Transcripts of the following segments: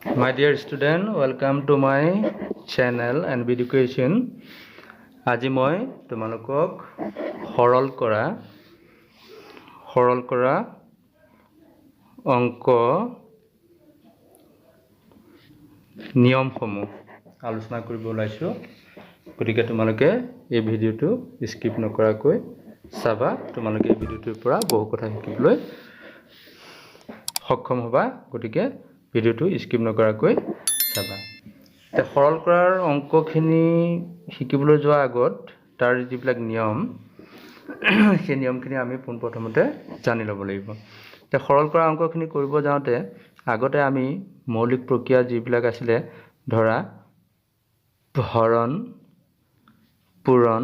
My dear student, welcome to my channel and Education. আজি মই তোমালোকক সৰল কৰা অংক নিয়মসমূহ আলোচনা কৰিব ওলাইছোঁ। গতিকে তোমালোকে এই ভিডিঅ'টো স্কিপ নকৰাকৈ চাবা। তোমালোকে এই ভিডিঅ'টোৰ পৰা বহু কথা শিকিবলৈ সক্ষম হ'বা। গতিকে ভিডিঅ'টো স্কিপ নকৰাকৈ চাবা। এতিয়া সৰল কৰাৰ অংকখিনি শিকিবলৈ যোৱাৰ আগত তাৰ যিবিলাক নিয়ম, সেই নিয়মখিনি আমি পোনপ্ৰথমতে জানি ল'ব লাগিব। এতিয়া সৰল কৰা অংকখিনি কৰিব যাওঁতে আগতে আমি মৌলিক প্ৰক্ৰিয়া যিবিলাক আছিলে, ধৰা হৰণ, পূৰণ,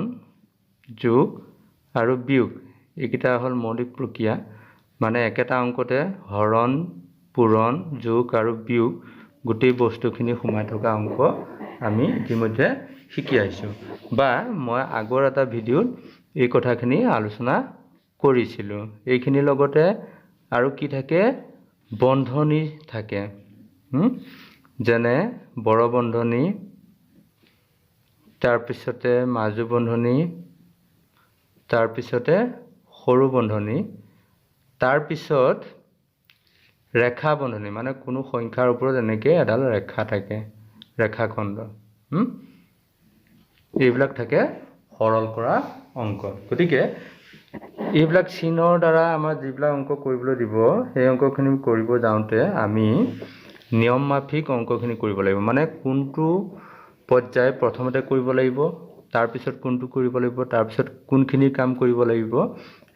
যোগ আৰু বিয়োগ, এইকেইটা হ'ল মৌলিক প্ৰক্ৰিয়া। মানে একেটা অংকতে হৰণ, পূৰণ, যোগ আৰু বিয়োগ গোটেই বস্তুখিনি সোমাই থকা অংক আমি ইতিমধ্যে শিকি আহিছোঁ বা মই আগৰ এটা ভিডিঅ'ত এই কথাখিনি আলোচনা কৰিছিলোঁ। এইখিনিৰ লগতে আৰু কি থাকে? বন্ধনী থাকে, যেনে বৰ বন্ধনী, তাৰপিছতে মাজু বন্ধনী, তাৰপিছতে সৰু বন্ধনী, তাৰপিছত ৰেখা বন্ধনী, মানে কোনো সংখ্যাৰ ওপৰত এনেকৈ এডাল ৰেখা থাকে, ৰেখাখণ্ড, এইবিলাক থাকে সৰল কৰা অংক। গতিকে এইবিলাক চিনৰ দ্বাৰা আমাৰ যিবিলাক অংক কৰিবলৈ দিব, সেই অংকখিনি কৰিব যাওঁতে আমি নিয়ম মাফিক অংকখিনি কৰিব লাগিব। মানে কোনটো পৰ্যায় প্ৰথমতে কৰিব লাগিব, তাৰপিছত কোনটো কৰিব লাগিব, তাৰপিছত কোনখিনি কাম কৰিব লাগিব,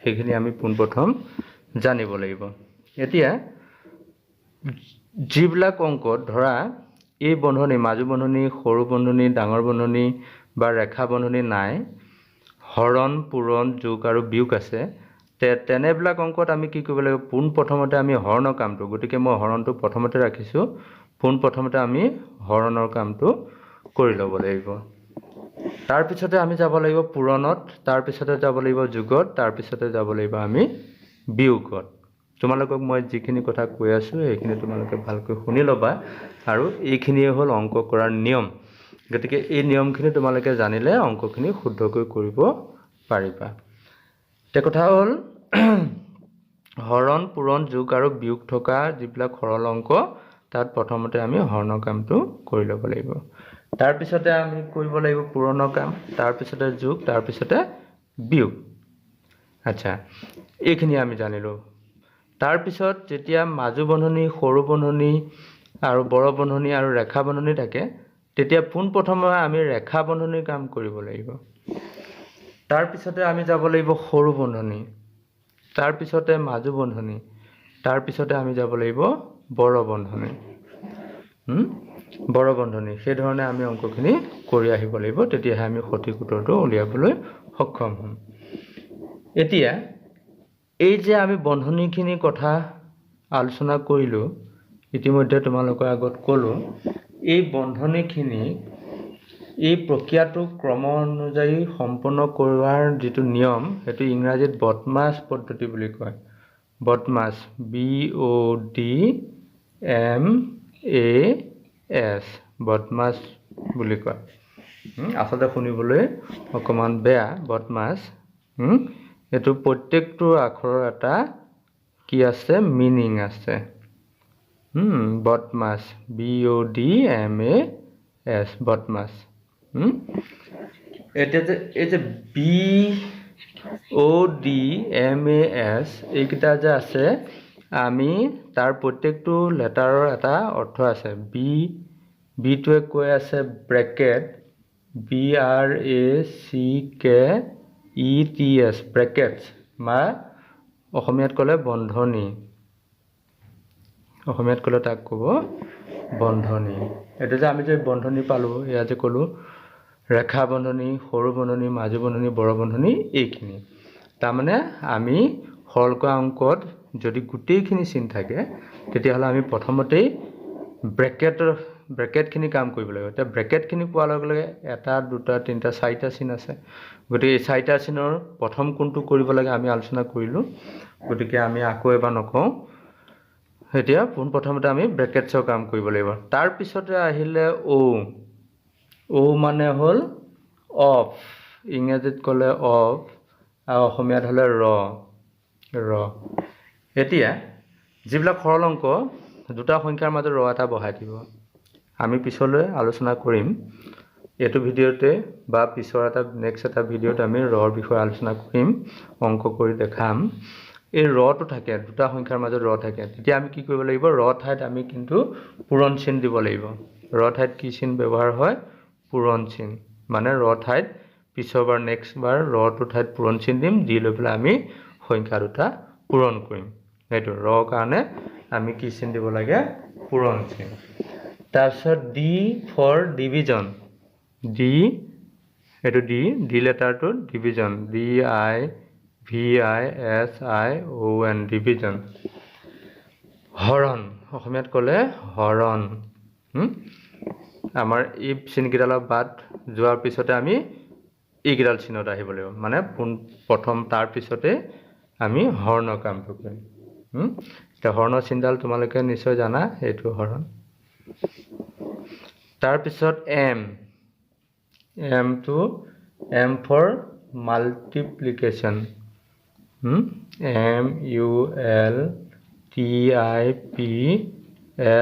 সেইখিনি আমি পোনপ্ৰথম জানিব লাগিব। এতিয়া যিবিলাক অংকত ধৰা এই বন্ধনী, মাজু বন্ধনী, সৰু বন্ধনী, ডাঙৰ বন্ধনী বা ৰেখা বন্ধনী নাই, হৰণ, পূৰণ, যোগ আৰু বিয়োগ আছে, তেনেবিলাক অংকত আমি কি কৰিব লাগিব? পোনপ্ৰথমতে আমি হৰণৰ কামটো, গতিকে মই হৰণটো প্ৰথমতে ৰাখিছোঁ, পোনপ্ৰথমতে আমি হৰণৰ কামটো কৰি ল'ব লাগিব। তাৰপিছতে আমি যাব লাগিব পূৰণত, তাৰপিছতে যাব লাগিব যোগত, তাৰপিছতে যাব লাগিব আমি বিয়োগত। তোমালোকক মই যিখিনি কথা কৈ আছোঁ, সেইখিনি তোমালোকে ভালকৈ শুনি ল'বা। আৰু এইখিনিয়ে হ'ল অংক কৰাৰ নিয়ম। গতিকে এই নিয়মখিনি তোমালোকে জানিলে অংকখিনি শুদ্ধকৈ কৰিব পাৰিবা। এতিয়া কথা হ'ল, হৰণ, পূৰণ, যোগ আৰু বিয়োগ থকা যিবিলাক সৰল অংক, তাত প্ৰথমতে আমি হৰণৰ কামটো কৰি ল'ব লাগিব। তাৰপিছতে আমি কৰিব লাগিব পূৰণৰ কাম, তাৰপিছতে যোগ, তাৰপিছতে বিয়োগ। আচ্ছা, এইখিনি আমি জানিলোঁ। তাৰপিছত যেতিয়া মাজু বন্ধনী, সৰু বন্ধনী আৰু বৰ বন্ধনী আৰু ৰেখা বন্ধনী থাকে, তেতিয়া পোনপ্ৰথমে আমি ৰেখা বন্ধনীৰ কাম কৰিব লাগিব। তাৰপিছতে আমি যাব লাগিব সৰু বন্ধনী, তাৰপিছতে মাজু বন্ধনী, তাৰপিছতে আমি যাব লাগিব বৰ বন্ধনী, বৰ বন্ধনী। সেইধৰণে আমি অংকখিনি কৰি আহিব লাগিব, তেতিয়াহে আমি সঠিক উত্তৰটো উলিয়াবলৈ সক্ষম হ'ম। এতিয়া এই যে আমি বন্ধনীখিনিৰ কথা আলোচনা কৰিলোঁ, ইতিমধ্যে তোমালোকৰ আগত ক'লোঁ, এই বন্ধনীখিনি এই প্ৰক্ৰিয়াটো ক্ৰম অনুযায়ী সম্পন্ন কৰোৱাৰ যিটো নিয়ম, সেইটো ইংৰাজীত বদমাছ পদ্ধতি বুলি কয়। বদমাছ, BODMAS, বদমাছ বুলি কয়। আচলতে শুনিবলৈ অকণমান বেয়া, বদমাছ। এইটো প্ৰত্যেকটো আখৰৰ এটা কি আছে, মিনিং আছে। বদমাছ, BODMAS, বদমাছ। এতিয়া যে এই যে BODMAS এইকেইটা যে আছে, আমি তাৰ প্ৰত্যেকটো লেটাৰৰ এটা অৰ্থ আছে। বি, বিটোৱে কৈ আছে bracket, BRACKETS, brackets বা অসমীয়াত ক'লে বন্ধনী। অসমীয়াত ক'লে তাক ক'ব বন্ধনী। এতিয়া যে আমি যে বন্ধনী পালোঁ, এয়া যে ক'লোঁ ৰেখা বন্ধনী, সৰু বন্ধনী, মাজু বন্ধনী, বৰ বন্ধনী, এইখিনি। তাৰমানে আমি সৰল কৰা অংকত যদি গোটেইখিনি চিন থাকে, তেতিয়াহ'লে আমি প্ৰথমতেই ব্ৰেকেটখিনি কাম কৰিব লাগিব। এতিয়া ব্ৰেকেটখিনি পোৱাৰ লগে লগে এটা, দুটা, তিনিটা, চাৰিটা চিন আছে। গতিকে এই চাৰিটা চিনৰ প্ৰথম কোনটো কৰিব লাগে আমি আলোচনা কৰিলোঁ। গতিকে আমি আকৌ এবাৰ নকওঁ। এতিয়া পোনপ্ৰথমতে আমি ব্ৰেকেটছৰ কাম কৰিব লাগিব। তাৰপিছতে আহিলে অ'। অ' মানে হ'ল অফ, ইংৰাজীত ক'লে অফ আৰু অসমীয়াত হ'লে ৰ, ৰ। এতিয়া যিবিলাক সৰল অংক দুটা সংখ্যাৰ মাজত ৰ এটা বহাই দিব, আমি পিছলৈ আলোচনা কৰিম এইটো ভিডিঅ'তে বা পিছৰ এটা নেক্সট এটা ভিডিঅ'ত আমি ৰৰ বিষয়ে আলোচনা কৰিম, অংক কৰি দেখাম। এই ৰটো থাকে, দুটা সংখ্যাৰ মাজত ৰ থাকে, তেতিয়া আমি কি কৰিব লাগিব? ৰ ঠাইত আমি কিন্তু পূৰণ চিন দিব লাগিব। ৰ ঠাইত কি চিন ব্যৱহাৰ হয়? পূৰণ চিন। মানে ৰ ঠাইত পিছৰবাৰ নেক্সট বাৰ ৰটোৰ ঠাইত পূৰণ চিন দিম, দি লৈ পেলাই আমি সংখ্যা দুটা পূৰণ কৰিম। সেইটো ৰ কাৰণে আমি কি চিন দিব লাগে? পূৰণ চিন। তাৰপিছত ডি ফৰ ডিভিজন, ডি, এইটো ডি, ডি লেটাৰটো division, D I V I S I O N, division, হৰণ, অসমীয়াত ক'লে হৰণ। আমাৰ এই চিনকেইডালৰ বাদ যোৱাৰ পিছতে আমি এইকেইডাল চিনত আহিব লাগিব, মানে পোন প্ৰথম তাৰপিছতে আমি হৰণৰ কামটো কৰিম। এতিয়া হৰণৰ চিনডাল তোমালোকে নিশ্চয় জানা, এইটো হৰণ। তাৰপিছত M, এমটো M for multiplication, M U L T I P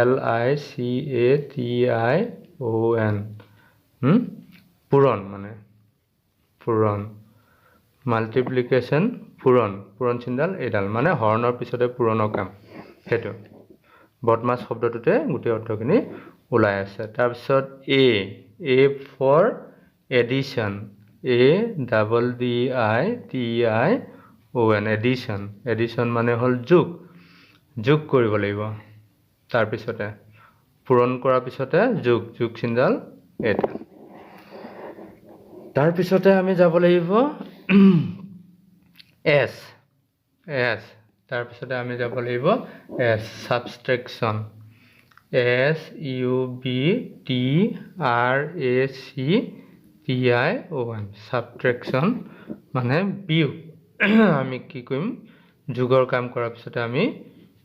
L I C A T I O N, পূৰণ, মানে পূৰণ, মাল্টিপ্লিকেশ্যন, পূৰণ, পূৰণ চিনডাল এইডাল, মানে হৰণৰ পিছতে পূৰণৰ কাম। সেইটো বদমাছ শব্দটোতে গোটেই অৰ্থখিনি ওলাই আছে। তাৰপিছত A, A for addition, A double D I T I O N, addition, addition মানে হ'ল যোগ, যোগ কৰিব লাগিব। তাৰপিছতে পূৰণ কৰাৰ পিছতে যোগ, যোগ চিনডাল এইডাল। তাৰপিছতে আমি যাব লাগিব এছ, এছ, তাৰপিছতে আমি যাব লাগিব S, subtraction, S U B T R A C T I O N, subtraction মানে বিয়োগ। আমি কি কৰিম? যোগৰ কাম কৰাৰ পিছতে আমি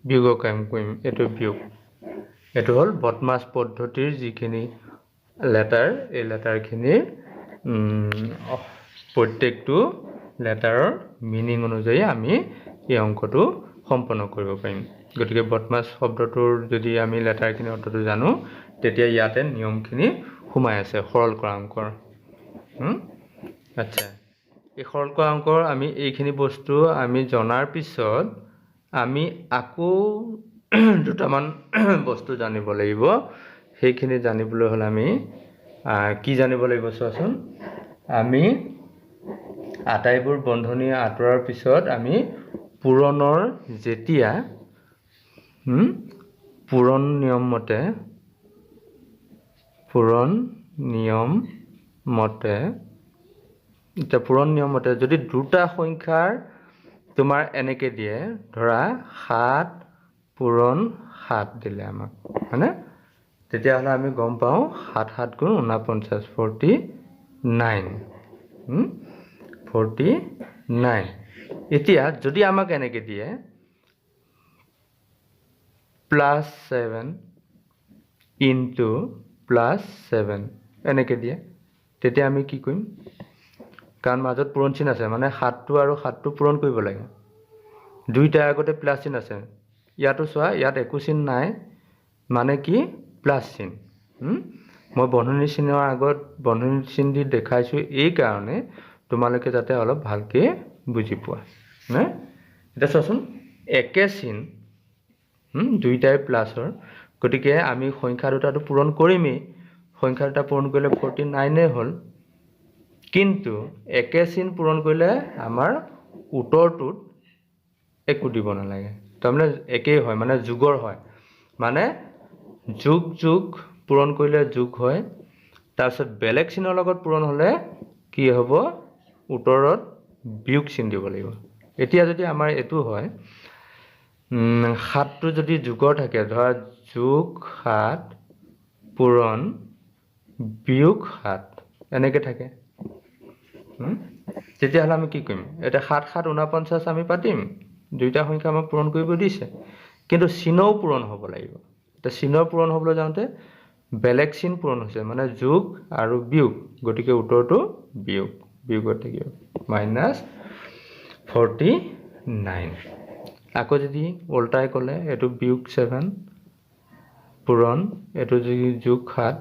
বিয়োগৰ কাম কৰিম, এইটো বিয়োগ। এইটো হ'ল বদমাছ পদ্ধতিৰ যিখিনি লেটাৰ, এই লেটাৰখিনিৰ প্ৰত্যেকটো লেটাৰৰ মিনিং অনুযায়ী আমি এই অংকটো সম্পন্ন কৰিব পাৰিম। গতিকে বদমাছ শব্দটোৰ যদি আমি লেটাৰখিনিৰ অৰ্থটো জানো, তেতিয়া ইয়াতে নিয়মখিনি সোমাই আছে সৰল কৰা অংকৰ। আচ্ছা, এই সৰল কৰা অংকৰ আমি এইখিনি বস্তু আমি জনাৰ পিছত আমি আকৌ দুটামান বস্তু জানিব লাগিব। সেইখিনি জানিবলৈ হ'লে আমি কি জানিব লাগিব চোৱাচোন। আমি আটাইবোৰ বন্ধনী আঁতৰাৰ পিছত আমি পূৰণৰ যেতিয়া পূৰণ নিয়ম মতে, পূৰণ নিয়ম মতে, এতিয়া পূৰণ নিয়ম মতে যদি দুটা সংখ্যাৰ তোমাৰ এনেকৈ দিয়ে, ধৰা 7 পূৰণ 7 দিলে আমাক, হয়নে? তেতিয়াহ'লে আমি গম পাওঁ 7 7 গুণ 49, 49, 49। এতিয়া যদি আমাক এনেকৈ দিয়ে +7 ইনটু +7 এনেকৈ দিয়ে, তেতিয়া আমি কি কৰিম? কাৰণ মাজত পূৰণ চিন আছে, মানে 7টো আৰু 7টো পূৰণ কৰিব লাগে। দুইটাৰ আগতে প্লাছ চিন আছে, ইয়াতো চোৱা ইয়াত একো চিন নাই, মানে কি প্লাছ চিন। মই বন্ধনী চিনৰ আগত বন্ধনী চিন দি দেখাইছোঁ এইকাৰণে তোমালোকে যাতে অলপ ভালকৈ বুজি পোৱা। নে এতিয়া চোৱাচোন একে চিন, দুইটাই প্লাছৰ, গতিকে আমি সংখ্যা দুটাটো পূৰণ কৰিমেই। সংখ্যা দুটা পূৰণ কৰিলে 49 হ'ল, কিন্তু একে চিন পূৰণ কৰিলে আমাৰ উত্তৰটোত একো দিব নালাগে, তাৰমানে একেই হয়, মানে যোগৰ হয়, মানে যোগ যোগ পূৰণ কৰিলে যোগ হয়। তাৰপিছত বেলেগ চিনৰ লগত পূৰণ হ'লে কি হ'ব? উত্তৰত বিয়োগ চিন দিব লাগিব। এতিয়া যদি আমাৰ এইটো হয়, 7টো যদি যোগৰ থাকে, ধৰা যোগ 7 পূৰণ বিয়োগ 7 এনেকৈ থাকে, তেতিয়াহ'লে আমি কি কৰিম? এতিয়া 7 7 49 আমি পাতিম, দুইটা সংখ্যা আমাক পূৰণ কৰিব দিছে, কিন্তু চিহ্নও পূৰণ হ'ব লাগিব। এতিয়া চিহ্ন পূৰণ হ'বলৈ যাওঁতে বেলেগ চিন পূৰণ হৈছে, মানে যোগ আৰু বিয়োগ, গতিকে উত্তৰটো বিয়োগ, বিয়োগত থাকিব মাইনাছ 49। আকৌ যদি উল্টাই ক'লে এইটো বিয়োগ 7 পূৰণ এইটো যদি যোগ 7,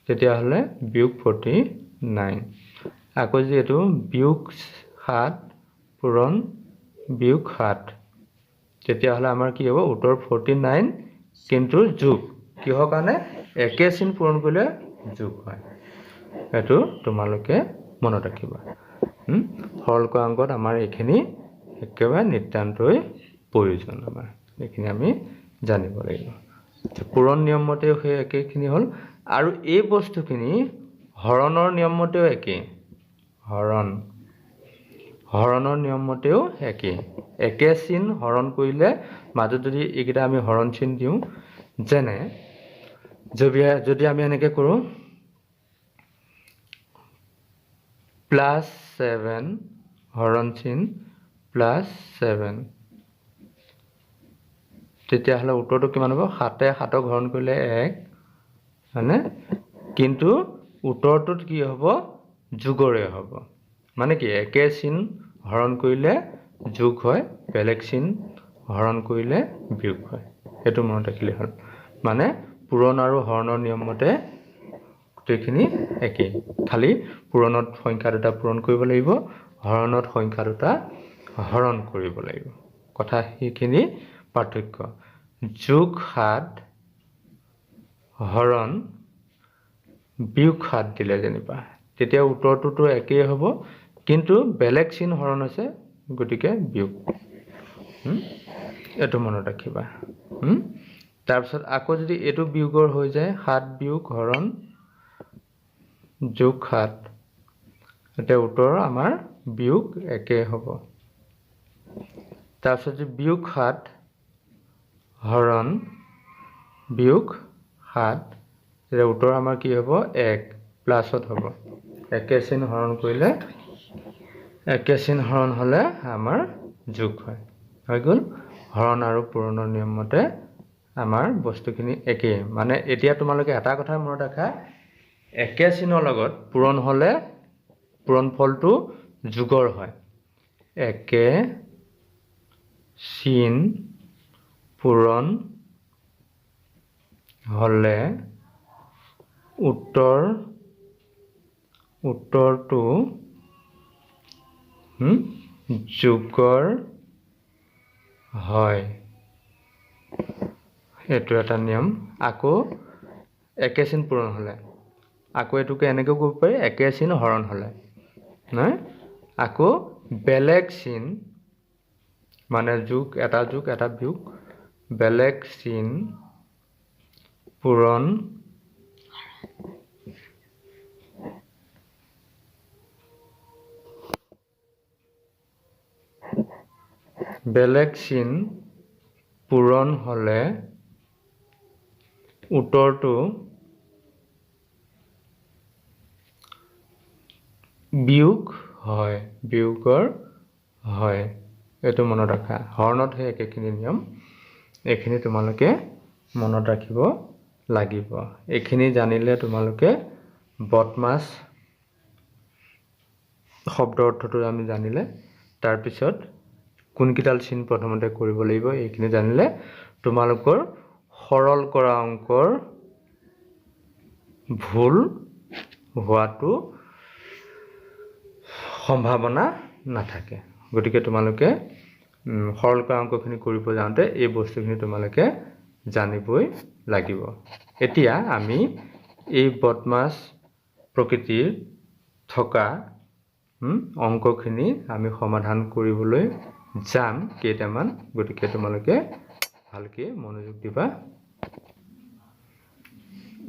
তেতিয়াহ'লে বিয়োগ 49। আকৌ যদি এইটো বিয়োগ 7 পূৰণ বিয়োগ 7, তেতিয়াহ'লে আমাৰ কি হ'ব? উত্তৰ 49, কিন্তু যোগ। কিহৰ কাৰণে? একে চিন পূৰণ কৰিলে যোগ হয়। এইটো তোমালোকে মনত ৰাখিবা। সৰল কৰা অংকত আমাৰ এইখিনি একেবাৰে নিতান্তই প্ৰয়োজন, আমাৰ এইখিনি আমি জানিব লাগিব। পূৰণ নিয়ম মতেও সেই একেখিনি হ'ল, আৰু এই বস্তুখিনি হৰণৰ নিয়ম মতেও একেই, হৰণৰ নিয়ম মতেও একেই। একে চিন হৰণ কৰিলে মাজত যদি এইকেইটা আমি হৰণ চিন দিওঁ, যেনে যদি আমি এনেকৈ কৰোঁ প্লাছ 7 হৰণ চিন প্লাছ 7, তেতিয়াহ'লে উত্তৰটো কিমান হ'ব? 7 7ক হৰণ কৰিলে 1, হয়নে? কিন্তু উত্তৰটোত কি হ'ব? যোগৰে হ'ব। মানে কি, একে চিন হৰণ কৰিলে যোগ হয়, বেলেগ চিন হৰণ কৰিলে বিয়োগ হয়। সেইটো মনত ৰাখিলে হ'ল। মানে পূৰণ আৰু হৰণৰ নিয়ম মতে গোটেইখিনি একেই, খালি পূৰণত সংখ্যা দুটা পূৰণ কৰিব লাগিব, হৰণত সংখ্যা দুটা হৰণ কৰিব লাগিব। কথা সেইখিনি পাৰ্থক্য। যোগ 7 হৰণ বিয়োগ 7 দিলে যেনিবা, তেতিয়া উত্তৰটোতো একেই হ'ব, কিন্তু বেলেগ চিন হৰণ হৈছে, গতিকে বিয়োগ। এইটো মনত ৰাখিবা। তাৰপিছত আকৌ যদি এইটো বিয়োগৰ হৈ যায়, 7 বিয়োগ হৰণ যোগ 7, এতিয়া উত্তৰ আমাৰ বিয়োগ একে হ'ব। তাৰপিছত যদি বিয়োগ 7 হৰণ বিয়োগ 7, তেতিয়া উত্তৰ আমাৰ কি হ'ব? 1 প্লাছত হ'ব। একে চিন হৰণ কৰিলে, একে চিন হৰণ হ'লে আমাৰ যোগ হয়। হৈ গ'ল। হৰণ আৰু পূৰণৰ নিয়ম মতে আমাৰ বস্তুখিনি একেই। মানে এতিয়া তোমালোকে এটা কথা মনত ৰাখা, একে চিনৰ লগত পূৰণ হ'লে পূৰণফলটো যোগৰ হয়। একে চিন পূৰণ হ'লে উত্তৰটো যোগৰ হয়। এইটো এটা নিয়ম। আকৌ একে চিন পূৰণ হ'লে, আকৌ এইটোকে এনেকৈও ক'ব পাৰি, একে চিন হৰণ হ'লে, নহয়? আকৌ বেলেগ চিন, মানে যোগ, এটা যোগ এটা বিয়োগ, বেলেগ চিন পূৰণ বেলেগ চিন পূৰণ হ'লে উত্তৰটো বিয়োগ হয়, বিয়োগৰ হয়। এইটো মনত ৰাখা। হৰণত সেই একেখিনি নিয়ম, এইখিনি তোমালোকে মনত ৰাখিব লাগিব। এইখিনি জানিলে তোমালোকে বদমাছ শব্দৰ অৰ্থটো আমি জানিলে, তাৰপিছত কোনকেইডাল চিন প্ৰথমতে কৰিব লাগিব এইখিনি জানিলে তোমালোকৰ সৰল কৰা অংকৰ ভুল হোৱাটো সম্ভাৱনা নাথাকে। গতিকে তোমালোকে সৰল কৰা অংকখিনি কৰিব যাওঁতে এই বস্তুখিনি তোমালোকে জানিবই লাগিব। এতিয়া আমি এই বদমাছ প্ৰকৃতিৰ থকা অংকখিনি আমি সমাধান কৰিবলৈ যাম কেইটামান, গতিকে তোমালোকে ভালকে মনোযোগ দিবা।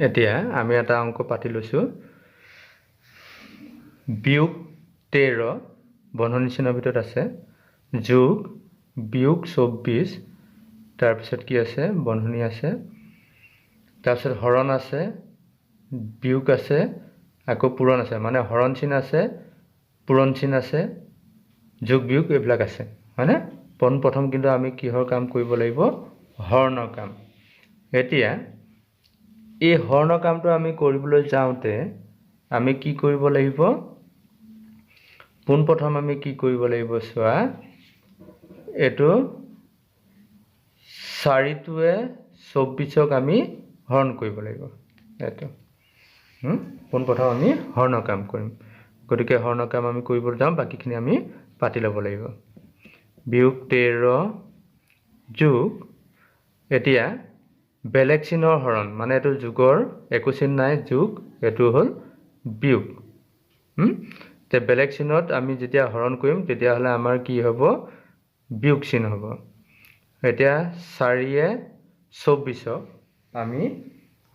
এতিয়া আমি এটা অংক পাতি লৈছোঁ। বিয়োগ 13 বন্ধনী চিহ্নৰ ভিতৰত আছে, যোগ বিয়োগ 24, তাৰপিছত কি আছে, বন্ধনী আছে, তাৰপিছত হৰণ আছে, বিয়োগ আছে, আকৌ পূৰণ আছে, মানে হৰণ চিন আছে, পূৰণ চিন আছে, যোগ বিয়োগ এইবিলাক আছে, হয়নে? পোনপ্ৰথম কিন্তু আমি কিহৰ কাম কৰিব লাগিব? হৰণৰ কাম। এতিয়া এই হৰণৰ কামটো আমি কৰিবলৈ যাওঁতে আমি কি কৰিব লাগিব? পোনপ্ৰথম আমি কি কৰিব লাগিব চোৱা, এইটো 4টোৱে 24ক আমি হৰণ কৰিব লাগিব। এইটো পোনপ্ৰথম আমি হৰণৰ কাম কৰিম। গতিকে হৰণৰ কাম আমি কৰিবলৈ যাওঁ, বাকীখিনি আমি পাতি ল'ব লাগিব। বিয়োগ 13 যোগ, এতিয়া বেলেগ চিহ্নৰ হৰণ, মানে এইটো যোগৰ একো চিন নাই, যোগ, এইটো হ'ল বিয়োগ। এতিয়া বেলেগ চিহ্নত আমি যেতিয়া হৰণ কৰিম তেতিয়াহ'লে আমাৰ কি হ'ব? বিয়োগ চিন হ'ব। এতিয়া 4য়ে 24ক আমি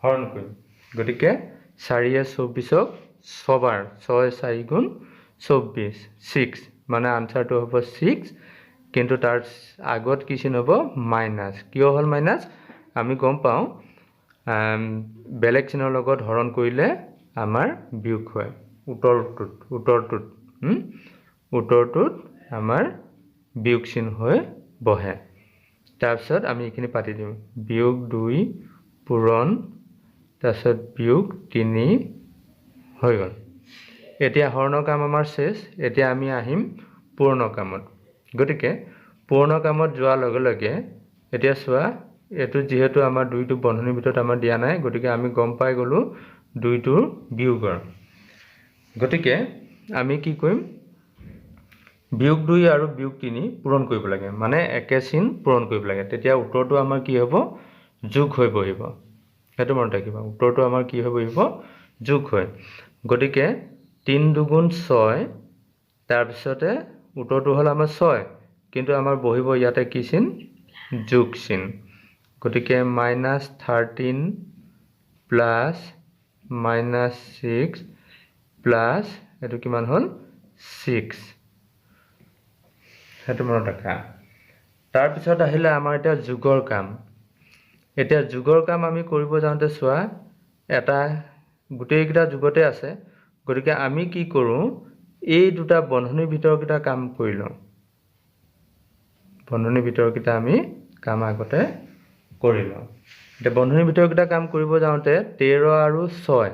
হৰণ কৰিম। গতিকে 4য়ে 24ক 6বাৰ, 6 4 গুণ 24, 6, মানে আনচাৰটো হ'ব 6। কিন্তু তাৰ আগত কি চিন হ'ব? মাইনাছ। কিয় হ'ল মাইনাছ? আমি গম পাওঁ বেলেগ চিনৰ লগত হৰণ কৰিলে আমাৰ বিয়োগ হয়। উত্তৰটোত উত্তৰটোত আমাৰ বিয়োগ চিন হৈ বহে। তাৰপিছত আমি এইখিনি পাতি দিম, বিয়োগ 2 পূৰণ, তাৰপিছত বিয়োগ 3 হৈ গ'ল। এতিয়া হৰণৰ কাম আমাৰ শেষ। এতিয়া আমি আহিম পূৰণৰ কামত। গতিকে পূৰণৰ কামত যোৱাৰ লগে লগে এতিয়া চোৱা, এইটো যিহেতু আমাৰ 2টো বন্ধনীৰ ভিতৰত আমাৰ দিয়া নাই, গতিকে আমি গম পাই গ'লোঁ 2টোৰ বিয়োগৰ। গতিকে আমি কি কৰিম? বিয়োগ 2 আৰু বিয়োগ 3 পূৰণ কৰিব লাগে, মানে একে চিন পূৰণ কৰিব লাগে। তেতিয়া উত্তৰটো আমাৰ কি হ'ব? যোগ হৈ বহিব। সেইটো মনত ৰাখিবা, উত্তৰটো আমাৰ কি হৈ বহিব? যোগ হৈ। গতিকে 3 দুগুণ 6, তাৰপিছতে উত্তৰটো হ'ল আমাৰ 6, কিন্তু আমাৰ বহিব ইয়াতে কি চিন? যোগ চিন। গতিকে মাইনাছ 13 প্লাছ মাইনাছ 6 প্লাছ এইটো কিমান হ'ল? 6। সেইটো মনত ৰাখা। তাৰপিছত আহিলে আমাৰ এতিয়া যোগৰ কাম। এতিয়া যোগৰ কাম আমি কৰিব যাওঁতে চোৱা, এটা গোটেইকেইটা যোগতে আছে, গতিকে আমি কি কৰোঁ, এই দুটা বন্ধনীৰ ভিতৰকেইটা কাম কৰি লওঁ। বন্ধনীৰ ভিতৰকেইটা আমি কাম আগতে কৰি লওঁ। এতিয়া বন্ধনীৰ ভিতৰকেইটা কাম কৰিব যাওঁতে 13 আৰু 6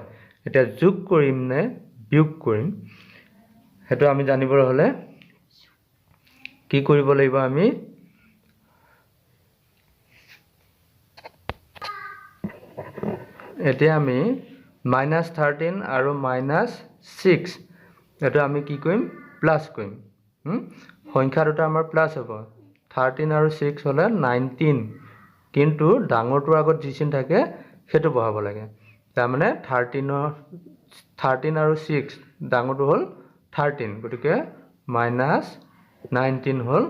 এতিয়া যোগ কৰিম নে বিয়োগ কৰিম, সেইটো আমি জানিবলৈ হ'লে কি কৰিব লাগিব? আমি এতিয়া আমি মাইনাছ 13 আৰু মাইনাছ 6 এইটো আমি কি কৰিম? প্লাছ কৰিম। সংখ্যা দুটা আমাৰ প্লাছ হ'ব। 13 আৰু 6 হ'লে 19, কিন্তু ডাঙৰটোৰ আগত যি চিন থাকে সেইটো বহাব লাগে। তাৰমানে 13 আৰু 6 ডাঙৰটো হ'ল 13, গতিকে মাইনাছ 19 হ'ল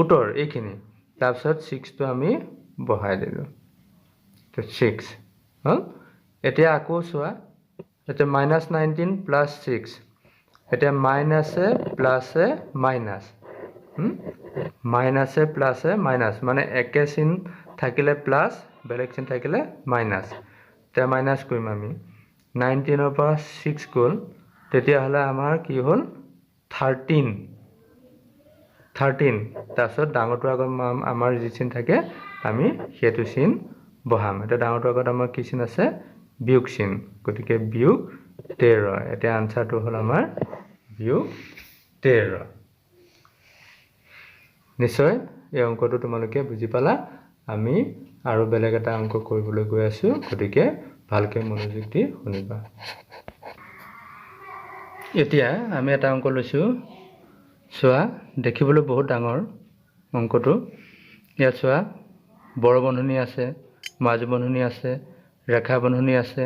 উত্তৰ এইখিনি। তাৰপিছত 6টো আমি বহাই দিলোঁ, 6 হ'ল। এতিয়া আকৌ চোৱা, এতিয়া মাইনাছ 19 প্লাছ 6, এতিয়া মাইনাছে প্লাছে মাইনাছ, মাইনাছে প্লাছে মাইনাছ, মানে একে চিন থাকিলে প্লাছ, বেলেগ চিন থাকিলে মাইনাছ। এতিয়া মাইনাছ কৰিম আমি, 19ৰ পৰা 6 গ'ল, তেতিয়াহ'লে আমাৰ কি হ'ল? 13। তাৰপিছত ডাঙৰটোৰ আগত আমাৰ যি চিন থাকে আমি সেইটো চিন বহাম। এতিয়া ডাঙৰটোৰ আগত আমাৰ কি চিন আছে? বিয়োগ চিন, গতিকে বিয়োগ 13। এতিয়া আনচাৰটো হ'ল আমাৰ বিয়োগ 13। নিশ্চয় এই অংকটো তোমালোকে বুজি পালা। আমি আৰু বেলেগ এটা অংক কৰিবলৈ গৈ আছোঁ, গতিকে ভালকৈ মনোযোগ দি শুনিবা। এতিয়া আমি এটা অংক লৈছোঁ। চোৱা, দেখিবলৈ বহুত ডাঙৰ অংকটো। ইয়াত চোৱা, বৰ বন্ধনী আছে, মাজু বন্ধনী আছে, ৰেখা বন্ধনী আছে,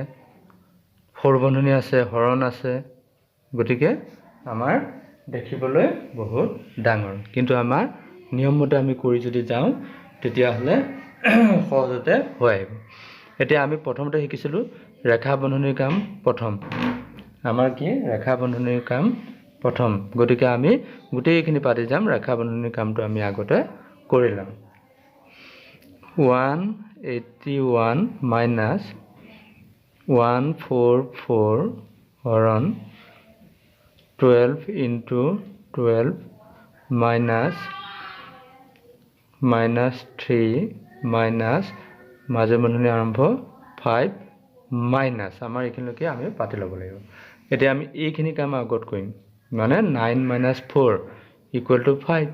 সৰু বন্ধনী আছে, হৰণ আছে। গতিকে আমাৰ দেখিবলৈ বহুত ডাঙৰ, কিন্তু আমাৰ নিয়মমতে আমি কৰি যদি যাওঁ তেতিয়াহ'লে সহজতে হৈ আহিব। এতিয়া আমি প্ৰথমতে শিকিছিলোঁ ৰেখা বন্ধনীৰ কাম প্ৰথম। আমাৰ কি ৰেখা বন্ধনীৰ কাম প্ৰথম, গতিকে আমি গোটেইখিনি পাতি যাম। ৰেখা বন্ধনীৰ কামটো আমি আগতে কৰি ল'ম। 181 মাইনাছ 144 হৰণ 12 into 12 minus minus three minus মাজু বন্ধনী আৰম্ভ ফাইভ মাইনাছ, আমাৰ এইখিনিলৈকে আমি পাতি ল'ব লাগিব। এতিয়া আমি এইখিনি কাম আগত কৰিম, মানে nine minus four equal to five,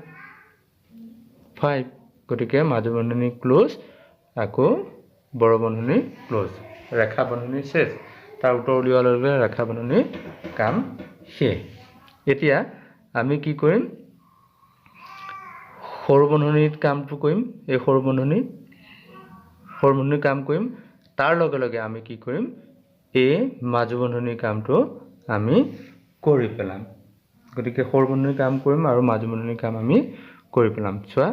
five. গতিকে মাজু বন্ধনী ক্ল'জ, আকৌ বৰ বন্ধনী ক্ল'জ, ৰেখা বন্ধনী শেষ। তাৰ উত্তৰ উলিওৱাৰ লগে লগে ৰেখা বন্ধনীৰ কাম শেষ। এতিয়া আমি কি কৰিম, সৰু বন্ধনীত কামটো কৰিম, এই সৰু বন্ধনীৰ কাম কৰিম। তাৰ লগে লগে আমি কি কৰিম, এই মাজু বন্ধনীৰ কামটো আমি কৰি পেলাম। গতিকে সৰু বন্ধনীৰ কাম কৰিম আৰু মাজু বন্ধনীৰ কাম আমি কৰি পেলাম। চোৱা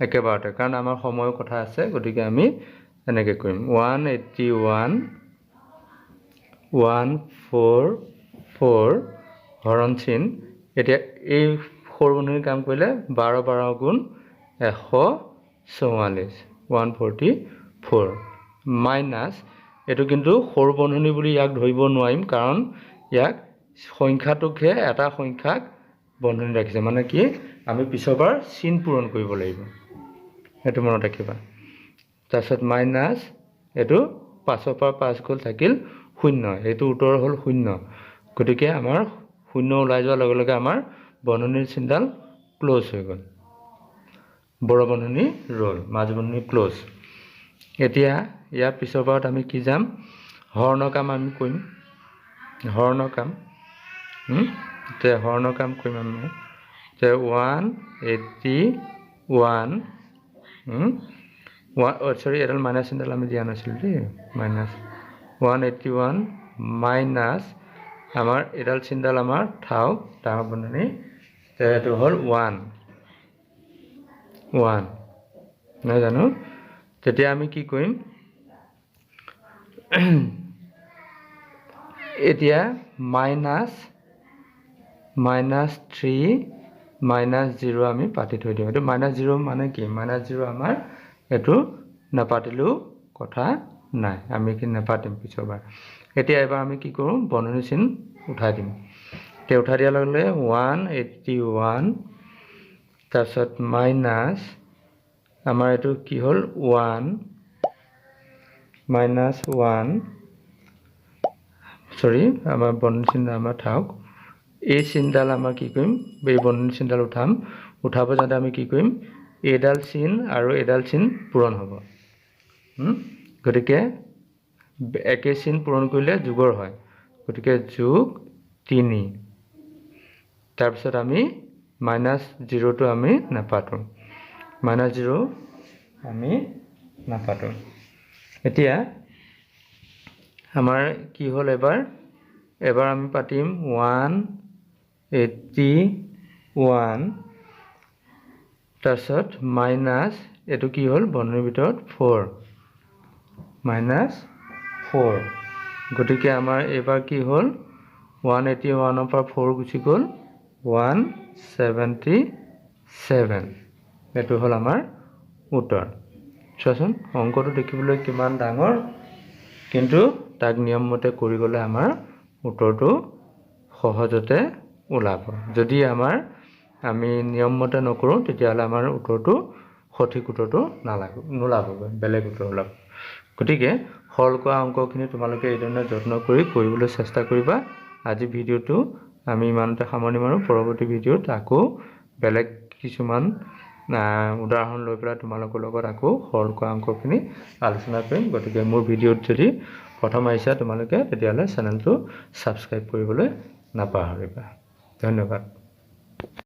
একেবাৰতে, কাৰণ আমাৰ সময়ৰ কথা আছে, গতিকে আমি এনেকৈ কৰিম। 181 144 হৰণ চিন। এতিয়া এই সৰু বন্ধনীৰ কাম কৰিলে 12 12 গুণ 144, 144 মাইনাছ, এইটো কিন্তু সৰু বন্ধনী বুলি ইয়াক ধৰিব নোৱাৰিম, কাৰণ ইয়াক সংখ্যাটোকহে এটা সংখ্যাক বন্ধনী ৰাখিছে, মানে কি আমি পিছৰবাৰ চিন পূৰণ কৰিব লাগিব, সেইটো মনত ৰাখিবা। তাৰপিছত মাইনাছ, এইটো 5ৰ পৰা 5 গ'ল থাকিল শূন্য, এইটো উত্তৰ হ'ল শূন্য। গতিকে আমাৰ শূন্য ওলাই যোৱাৰ লগে লগে আমাৰ বন্ধনীৰ চিনডাল ক্ল'জ হৈ গ'ল, বৰ বন্ধনী ৰ'ল, মাজু বন্ধনী ক্ল'জ। এতিয়া ইয়াৰ পিছৰ বাৰত আমি কি যাম, হৰণৰ কাম আমি কৰিম, হৰণৰ কাম। এতিয়া হৰণৰ কাম কৰিম আমি। এতিয়া 181, চৰি, এডাল মাইনাছ চিনডাল আমি দিয়া নাছিলোঁ দেই, মাইনাছ 181 মাইনাছ আমাৰ এডাল চিনডাল আমাৰ থাওক ডাঙৰ বন্ধনী, এইটো হ'ল 1 1, নহয় জানো? তেতিয়া আমি কি কৰিম, এতিয়া minus minus three minus zero' আমি পাতি থৈ দিওঁ। এইটো মাইনাছ জিৰ' মানে কি, মাইনাছ জিৰ' আমাৰ এইটো নাপাতিলেও কথা নাই, আমি এইখিনি নাপাতিম পিছৰবাৰ। এতিয়া এবাৰ আমি কি কৰোঁ, বন্ধনী চিন উঠাই দিম। এতিয়া উঠাই দিয়াৰ লগে লগে 181, তাৰপিছত মাইনাছ আমাৰ এইটো কি হ'ল, 1 মাইনাছ 1, চৰি, আমাৰ বন্ধনী চিন আমাৰ থাওক, এই চিনডাল আমাৰ কি কৰিম, এই বন্ধনী চিনডাল উঠাম। উঠাব যাওঁতে আমি কি কৰিম, এইডাল চিন আৰু এইডাল চিন পূৰণ হ'ব। গতিকে একে চিন পূৰণ কৰিলে যোগৰ হয়, গতিকে যোগ 3। তাৰপিছত আমি মাইনাছ জিৰ'টো আমি নাপাতোঁ, মাইনাছ জিৰ' আমি নাপাতোঁ। এতিয়া আমাৰ কি হ'ল, এবাৰ আমি পাতিম 181, তাৰপিছত মাইনাছ, এইটো কি হ'ল, বন্ধনীৰ ভিতৰত 4 মাইনাছ 4। গতিকে আমাৰ এইবাৰ কি হ'ল, 181ৰ পৰা 4 গুচি গ'ল, 177। এইটো হ'ল আমাৰ উত্তৰ। চোৱাচোন অংকটো দেখিবলৈ কিমান ডাঙৰ, কিন্তু তাক নিয়মমতে কৰি গ'লে আমাৰ উত্তৰটো সহজতে ওলাব। যদি আমি নিয়মমতে নকৰোঁ, তেতিয়াহ'লে আমাৰ উত্তৰটো সঠিক উত্তৰটো নোলাবগৈ, বেলেগ উত্তৰ ওলাব। গতিকে সৰল কৰা অংকখিনি তোমালোকে এইধৰণে যত্ন কৰি কৰিবলৈ চেষ্টা কৰিবা। আজি ভিডিঅ'টো আমি ইমানতে সামৰণি মাৰোঁ। পৰৱৰ্তী ভিডিঅ'ত আকৌ বেলেগ কিছুমান উদাহৰণ লৈ পেলাই তোমালোকৰ লগত আকৌ সৰল কৰা অংকখিনি আলোচনা কৰিম। গতিকে মোৰ ভিডিঅ'ত যদি প্ৰথম আহিছা তোমালোকে, তেতিয়াহ'লে চেনেলটো ছাবস্ক্ৰাইব কৰিবলৈ নাপাহৰিবা। ধন্যবাদ।